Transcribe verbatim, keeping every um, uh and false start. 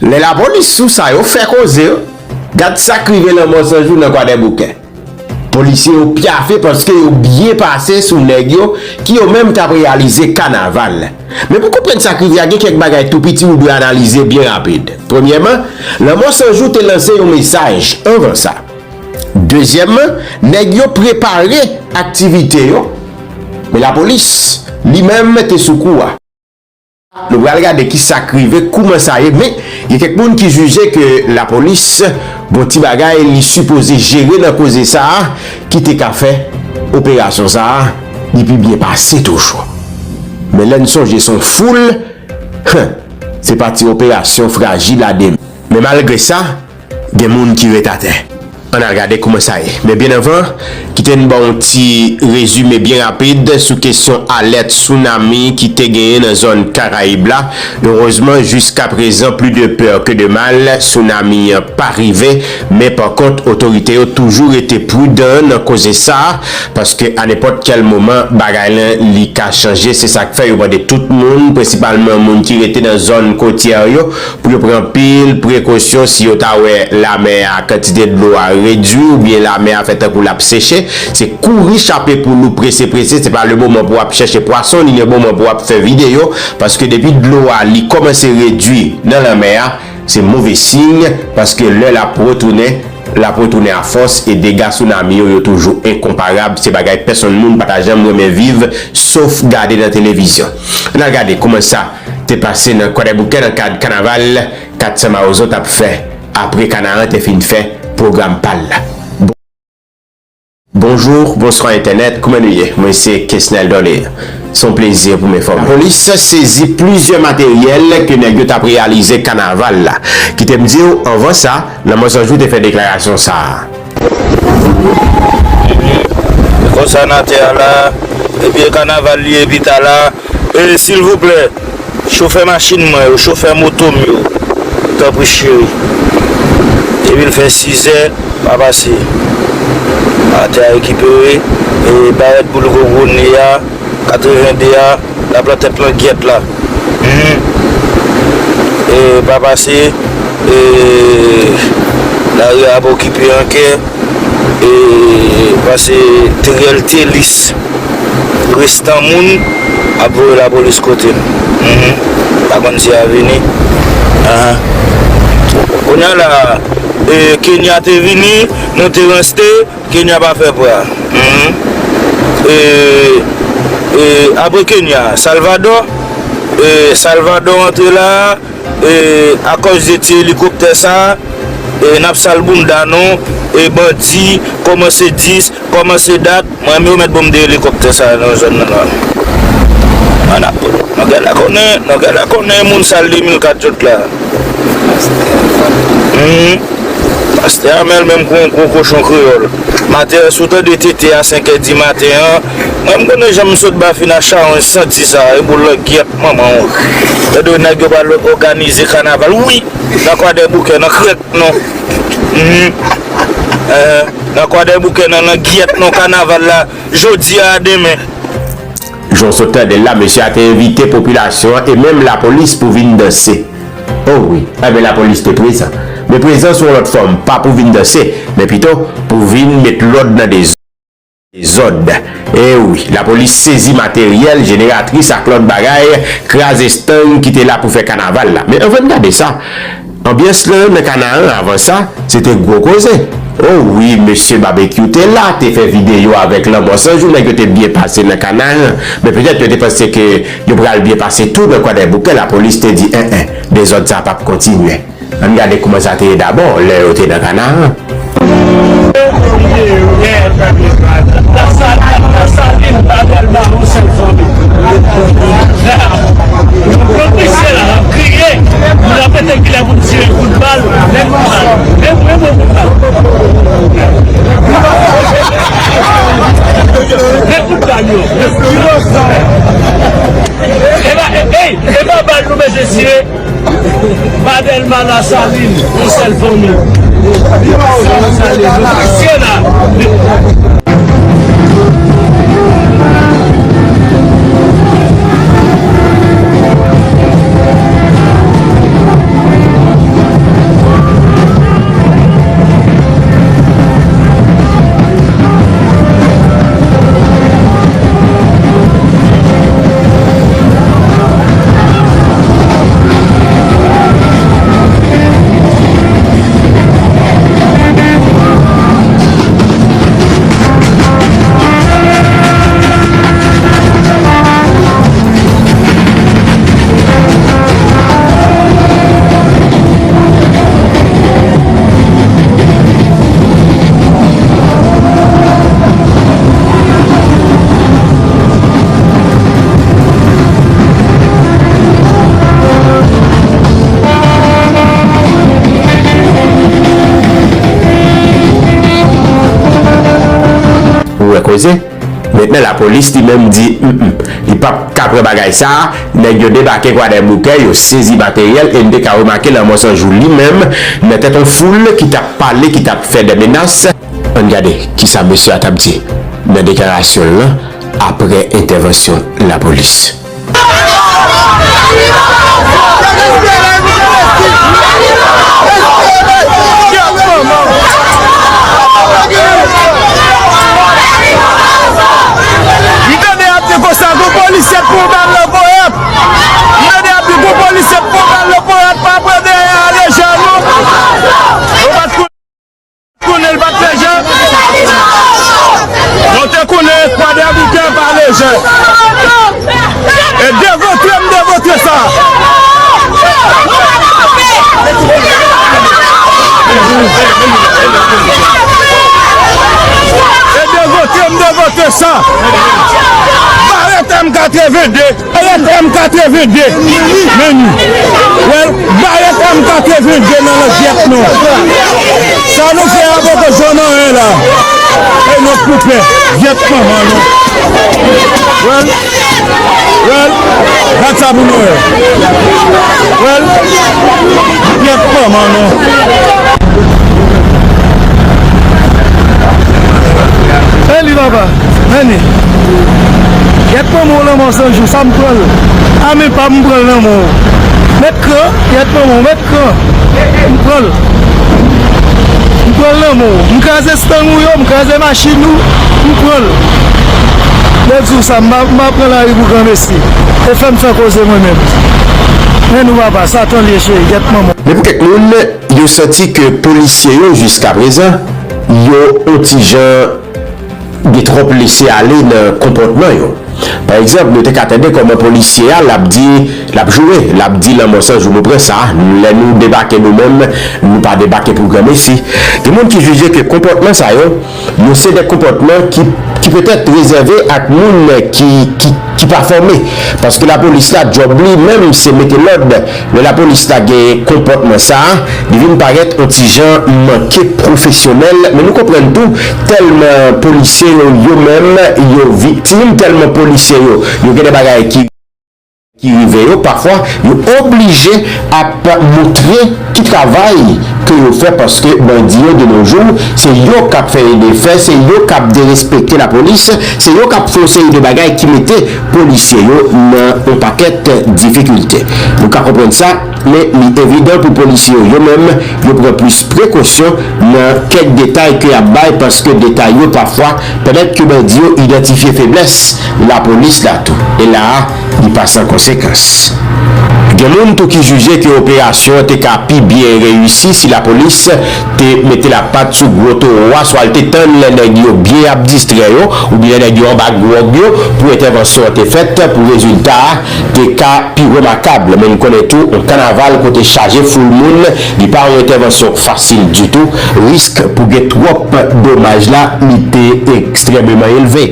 Lè lapolis sou sa, yo fè koze, yo. Gad sa k rive Lanmò San Jou nan Kwadèboukè. Polisye yo pyafe paske yo byen pase sou nèg yo ki yo menm t ap reyalize kanaval. Men pou konprann sa k rive a, gen kèk bagay tou piti ou dwe analize byen rapid. Premyèman, Lanmò San Jou te lanse yon mesaj anvan sa. Dezyèmman, nèg yo prepare aktivite yo, men lapolis li menm te sou kou a. Nou pral gade ki sa k rive, kouman sa ye, men gen kèk moun ki jije ke lapolis, bon ti bagay, li sipoze jere nan koze sa a, ki te ka fè operasyon sa a, li pi byen pase toujou. Men lè n sonje se yon foul, hen, se pa ti operasyon frajil a de men. Men malgre sa, gen moun ki ret atè. Ann al gade kouman sa ye. Men byen anvan, kite n ba w yon ti rezime byen rapid sou kesyon alèt tsunami ki te genyen nan zòn Karayib la. Erezman, jiska prezan, plus de peur que de mal, tsunami an pa rive, men pa kont, otorite yo toujou rete pridan nan koze sa a, paske a nenpòt kèl moman, bagay lan li ka chanje. Se sa k fè yo mande tout moun, prensipalman moun ki rete nan zòn kotyè yo, pou yo pran anpil prekosyon si yo ta wè lamè a, kantite dlo a redui oubyen lamè a fè tankou l ap seche. Se kouri chape poul ou prese prese, se pa le moman pou w ap chèche pwason, ni le moman pou w ap fè videyo, paske depi dlo a li kòmanse redui nan lanmè a, se move siy, paske lè l ap retounen, l ap retounen a fòs, e dega tsunami yo, yo toujou enkonparab. Se bagay pèsonn moun pa ta janm renmen viv, sof gade nan televizyon. Ann al gade kouman sa te pase nan Kwadèboukè nan kad kanaval Kat San Mawozo t ap fè apre Kanaran te fin fè pwogram pa l la. Bonjou, bonswa entènèt, kouman nou ye? Mwen se Kesnel Dorlé. Se yon plezi pou m enfòme. Lapolis sezi plizyè materyèl ke nèg yo t ap reyalize kanaval la. Kite m di w, anvan sa, Lanmò San Jou te fè deklarasyon sa a. Konsa n atè a la, epi e kanaval li ye pita la. E, silvouplè, chofè machin mwen yo, chofè moto m yo, tanpri cheri. Depi l fè sizè, pa pase. Atè a rekipere, e barèt boul gogo ne a, katreven de a, l ap lan tèt langyèt la. Mhm. E pa pase, e lari a ap okipe ankè, e pase Trèl Telis. Restan moun ap voye lapolis kote m. Mhm. Pa konn si y a vini. Ahan. Kounye a la, e, Kenya te vini, nou te ranste, Kenya pa fè pa. Mhm. E, e, apre Kenya, Salvador, e, Salvador antre la, e, akòz de ti elikoptè sa, e, n ap sal bounda nou, e, bandi, kòmanse dis, kòmanse dat, mwen menm yo mèt ban m de elikoptè sa nan zòn nan la. Ann ap, nou genlè konnen, nou genlè konnen moun sal de mil kat jòt la. Hmm. Pastè Amèl menm kon gwo kochon kreyòl. Maten an, si w tande tete a senkè di maten an, mwen m konnen jan m sot ba fin a chawonj santi sa, e boul langyèt manman w. Tande nèg yo pral òganize kanaval. Wi, nan Kwadèboukè, nan krèk non. Mhm. Eh, nan Kwadèboukè, nan langyèt non kanaval la, jodi a, demen. Jan w sot tande l la, mesye a te envite popilasyon an e menm lapolis pou vin danse. O wi, enben lapolis te prezan. Men prezans yon lòt fòm, pa pou vin danse, men pito pou vin met lòd nan dezòd. E wi, lapolis sezi materyèl, jeneratris ak lòt bagay, kraze estang ki te la pou fè kanaval la. Men anvan n gade sa, anbyans lan nan Kanaran avan sa, se te gwo koze. O wi, mesye Babekyou te la, te fè videyo avèk Lanmò San Jou, nèg yo te byen pase nan Kanaran. Men petèt yo te panse ke yo pral byen pase tou nan Kwadèboukè, lapolis te di, en, en, dezòd sa p ap kontinye. Ann gade kouman sa te ye dabò, lè yo te nan Kanaran. E pa, e, ey, e pa bal nou bezwen tire. Ba Dèlma, Lasalin, yon sèl fanmi. Sa, sa, se la. Poze. Mentnan lapolis li menm di, mm, mm, li p ap ka pran bagay sa a. Nèg yo debake Kwadèboukè, yo sezi materyèl, e n te ka remake Lanmò San Jou li menm, nan tèt yon foul ki t ap pale, ki t ap fè de menas. Ann gade kisa mesye a t ap di nan deklarasyon l lan apre entèvansyon lapolis. M tande y ap di konsa, gon polisye t pran bal nan ponyèt. M tande y ap di gon polisye t pran bal nan ponyèt, pa pran dèyè a lejè non. Nou pa t konnen l pa t lejè. Nou te konnen Kwadèboukè pa lejè. E devote m devote sa. E devote m devote sa. Barèt M katreven de. Barèt M katreven de. Men nou. Wè l, barèt M katreven de nan langyèt nou. Sa nou fè a poko jwenn anyen la. E nou koupe. Gyèt manman nou. Wè l. Wè l. Gad sa pou nou wè. Wè l. Gyèt manman nou. E li papa. Anni. Gyèt manman w Lanmò San Jou, sa m pran l. A men pa m, m pran l nan men w. Mèt kran, gyèt manman w, mèt kran. M pran l. M pran l nan men w. M kraze stang ou yo, m kraze machin ou, m pran l. Lè di w sa, m pa, m pa pran lari pou granmesi. E fè m fè koze mwen menm. Men nou papa, Satan l ye cheri, gyèt manman w. Men pou kèk moun, yo santi ke polisye yo, jiskaprezan, yo on ti jan gen twòp lese ale nan konpòtman yo. Pa egzanp, nou te ka tande kòman polisye a, l ap di, l ap joure, l ap di Lanmò San Jou, nou pran sa, lè nou debake nou menm, nou pa debake pou granmesi. Gen moun ki jije ke konpòtman sa yo, yo se de konpòtman ki, ki petèt rezève ak moun ki, ki, ki pa fòme. Paske lapolis la, djòb li menm, se mete lòd. Lè lapolis la gen konpòtman sa a, li vin parèt on ti jan manke pwofesyonèl, men nou konprann tou, tèlman polisye yo, yo menm, yo viktim, tèlman polisye yo, yo gen de bagay ki, ki rive yo, pafwa, yo oblije ap montre ki travay ke yo fè, paske bandi yo de nos jours, se yo k ap fè e defè, se yo k ap derespekte lapolis, se yo k ap fè yon seri de bagay ki mete polisye yo nan yon pakèt difikilte. Nou ka konprann sa, men li evidan pou polisye yo, yo menm, yo pran plis prekosyon nan kèk detay ke y ap bay, paske detay yo pafwa pèmèt ke bandi yo idantifye feblès lapolis la tou. E la a, li pa san konsekans. Gen moun tou ki jije ke operasyon an te ka pi byen reyisi si lapolis te mete lapat sou gwo towo a, swa l te tann lè nèg yo byen ap distrè yo, oubyen lè nèg yo anba gwòg yo, pou entèvansyon an te fèt, pou rezilta a te ka pi remakab. Men n konnen tou, yon kanaval kote chaje foul moun, li pa yon entèvansyon k fasil ditou. Risk pou gen twòp domaj la, li te ekstrèmeman elve.